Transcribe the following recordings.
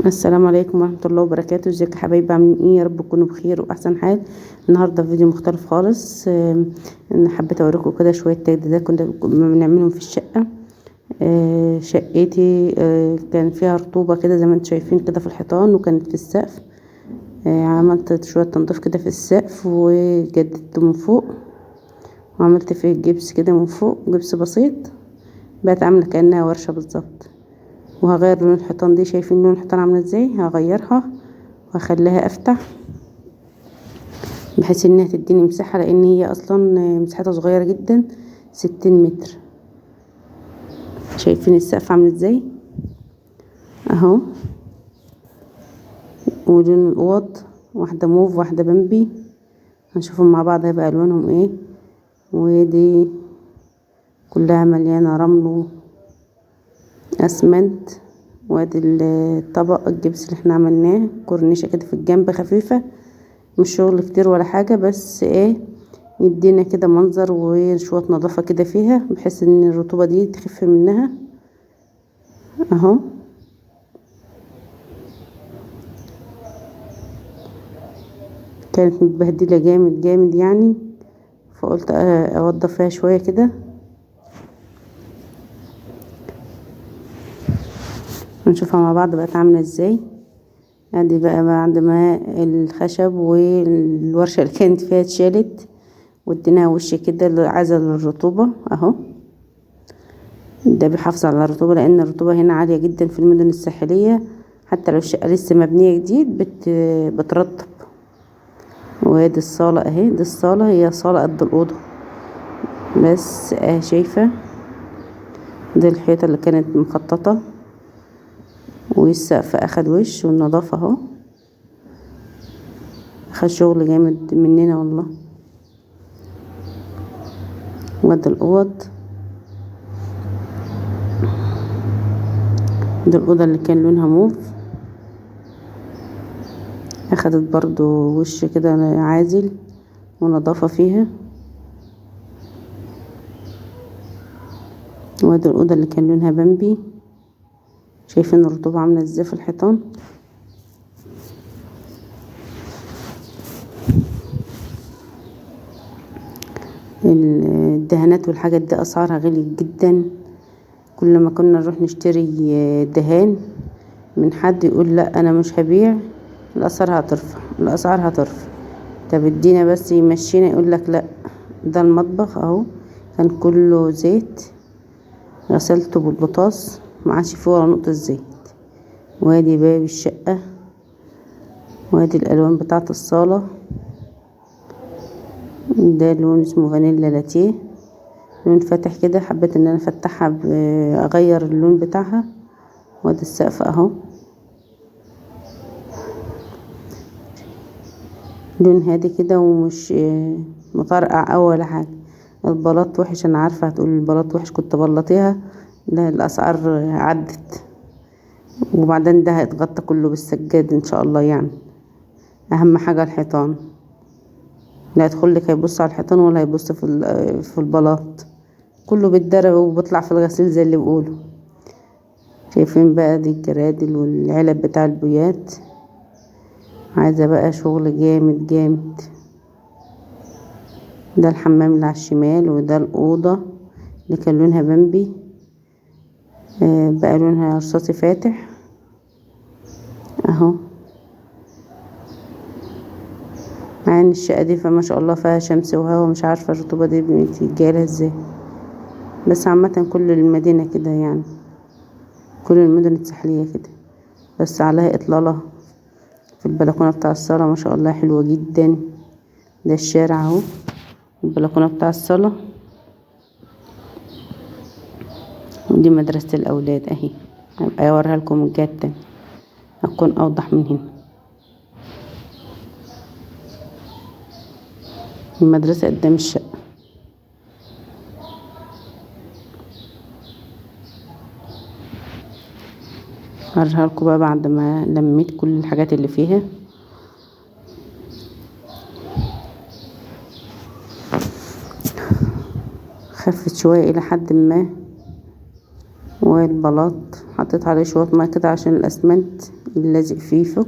السلام عليكم ورحمة الله وبركاته. ازيكم يا حبايبي، عاملين ايه؟ يا رب تكونوا بخير واحسن حال. النهارده فيديو مختلف خالص. انا حبيت اوريكم كده شوية تجديدات كنا بنعملهم في الشقة. شقتي كان فيها رطوبة كده زي ما انتم شايفين كده في الحيطان، وكانت في السقف. عملت شوية تنظيف كده في السقف وجددته من فوق، وعملت فيه جبس كده من فوق، جبس بسيط، بقت عامله كانها ورشه بالظبط. وهغير لون الحيطان دي، شايفين لون الحيطان عامله ازاي؟ هغيرها واخليها افتح بحيث انها تديني مساحة، لان هي اصلا مساحتها صغيرة جدا، 60 متر. شايفين السقف عامل ازاي اهو. ولون الاوض واحدة موف واحدة بامبي، هنشوفهم مع بعض هيبقى الوانهم ايه. ودي كلها مليانة رمل اسمنت. وادي الطبق الجبس اللي احنا عملناه كورنيشه كده في الجنب خفيفة، مش شغل كتير ولا حاجة، بس ايه يدينا كده منظر وشوية نظافة كده فيها، بحيث ان الرطوبة دي تخف منها اهو. كانت متبهدله جامد جامد يعني، فقلت اوضب فيها شوية كده. نشوفها مع بعض بقت عامله ازاي. ادي بقى بعد ما الخشب والورشه اللي كانت فيها اتشالت، واديناها وش كده عزل الرطوبة اهو. ده بيحافظ على الرطوبة، لان الرطوبة هنا عالية جدا في المدن الساحلية، حتى لو الشقة لسه مبنية جديد بترطب. وادي الصاله اهي، دي الصاله، هي صاله قد الاوضة بس اهي. شايفه دي الحيطة اللي كانت مخططه، والسقف اخد وش، والنظافة اهو، اخد شغل جامد مننا والله. وادي الاوض، دي الاوضة اللي كان لونها موف، اخدت برضو وش كده عازل ونظافه فيها. وادي الاوضة اللي كان لونها بامبي، شايفين الرطوبة عاملة ازاي في الحيطان. الدهانات والحاجات دي اسعارها غليت جدا، كل ما كنا نروح نشتري دهان من حد يقول لا انا مش هبيع، الاسعار هترفع، الاسعار هترفع. طب ادينا بس يمشينا، يقول لك لا. ده المطبخ اهو، كان كله زيت، غسلته بالبطاس ما عادش فيه ولا نقطة زيت. وادي باب الشقة، وادي الالوان بتاعه الصاله، ده لون اسمه فانيلا لاتية، لون فاتح كده، حبيت ان انا افتحها اغير اللون بتاعها. وادي السقف اهو، لون هادي كده ومش مطرقع او ولا حاجة. البلاط وحش، انا عارفه هتقول البلاط وحش، كنت بلطيها، لا الاسعار عدت. وبعدين ده هيتغطى كله بالسجاد ان شاء الله، يعني اهم حاجة الحيطان، لا يدخل لك هيبص على الحيطان ولا هيبص في البلاط، كله بيتدرب وبيطلع في الغسيل زي اللي بيقولوا. شايفين بقى دي الجرادل والعلب بتاع البويات، عايزه بقى شغل جامد جامد. ده الحمام اللي على الشمال، وده الاوضة اللي كان لونها بامبي، بقى لونها رصاصي فاتح اهو. مع ان الشقة دي فما شاء الله فيها شمس وهواء، مش عارفه الرطوبة دي بتجيلها ازاي، بس عامة كل المدينة كده يعني، كل المدن الساحلية كده. بس عليها اطلالة في البلكونه بتاع الصاله ما شاء الله حلوة جدا. ده الشارع اهو، البلكونه بتاع الصاله، ودي مدرسة الأولاد أهي، هبقى أوريها لكم الجهة التانية هتكون أوضح من هنا. المدرسة قدام الشقة. هوريها لكم بقى بعد ما لميت كل الحاجات اللي فيها. خفت شوية إلى حد ما، والبلاط حطيت عليه شوية مية كده عشان الاسمنت اللي لازق فيه يفك.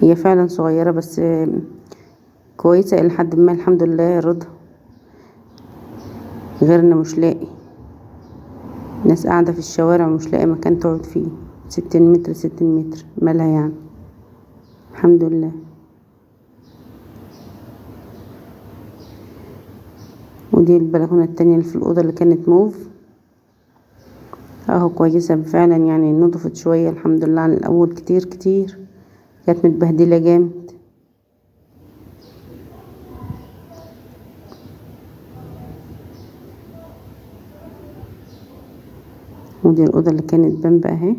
هي فعلا صغيرة بس كويسة الى حد ما، الحمد لله رضا. غيرنا مش لاقي، ناس قاعدة في الشوارع ومش لاقي مكان تقعد فيه. 60 متر 60 متر مالها يعني، الحمد لله. ودي البلكونة التانية اللي في الأوضة اللي كانت موف اهو، كويسة فعلا يعني، نضفت شوية الحمد لله عن الأول كتير كتير، كانت متبهدلة جامد. ودي الأوضة اللي كانت بامبا اهي.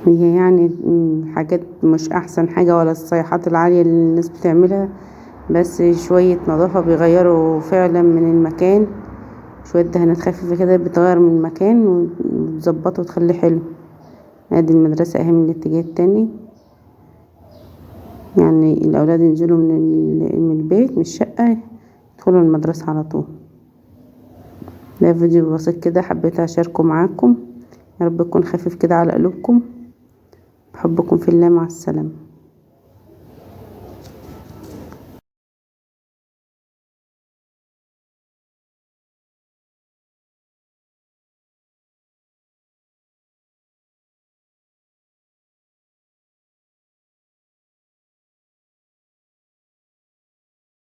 هي يعني حاجات مش احسن حاجة ولا الصيحات العالية اللي الناس بتعملها، بس شوية نظافة بيغيروا فعلا من المكان، شوية دهانات خفيفة كده بتغير من المكان وتظبطه وتخليه حلو. ادي المدرسة اهي من الاتجاه التاني، يعني الاولاد ينزلوا من البيت من الشقة يدخلوا المدرسة على طول. ده فيديو بسيط كده حبيت اشاركه معاكم، يا رب يكون خفيف كده على قلوبكم. بحبكم في الله، مع السلامة.